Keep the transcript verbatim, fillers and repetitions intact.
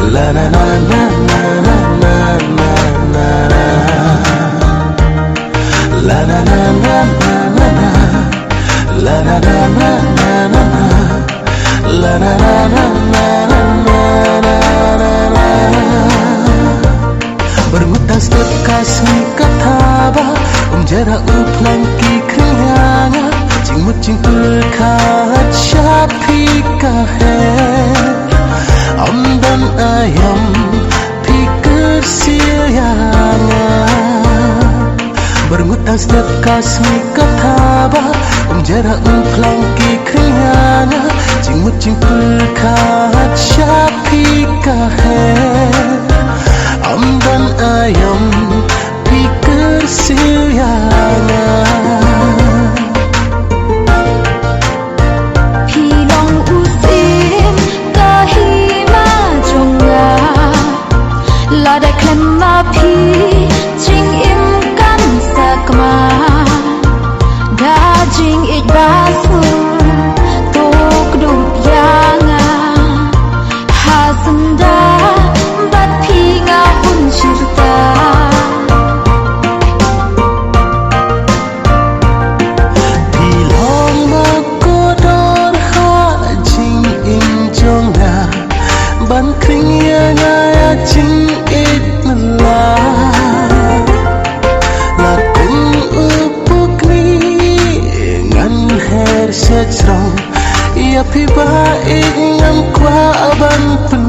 La na na na na na na na na. La na na na na na na. La na na na na na na. La na na na na na na. Byrngut tang step ka sngi ka thaba, um jara u phlang ki khring ïa nga. Jingmut jingpyrkhat sha phi ka her, ym don aïom phi kyrsiew ïa nga. Byrngut tang step ka sngi ka thaba, um jara u phlang ki khring ïa nga. Jingmut jingpyrkhat sha phi ka her, ym don aïom phi kyrsiew ïa nga. Phi long u syiem ka hima jong nga. Lada khlem ma phi jingim kan sakma. Da jingïeit ba sur to kdup ïa nga. Ha senda bad phi nga hun shirta. Phi long ma kordor ha jingim jong nga. Ban khring ïa nga ïa jingïeit na la. La kum u pukni ngan her sha jrong. Ïa phi ba ïeit ngam kwah ban pyn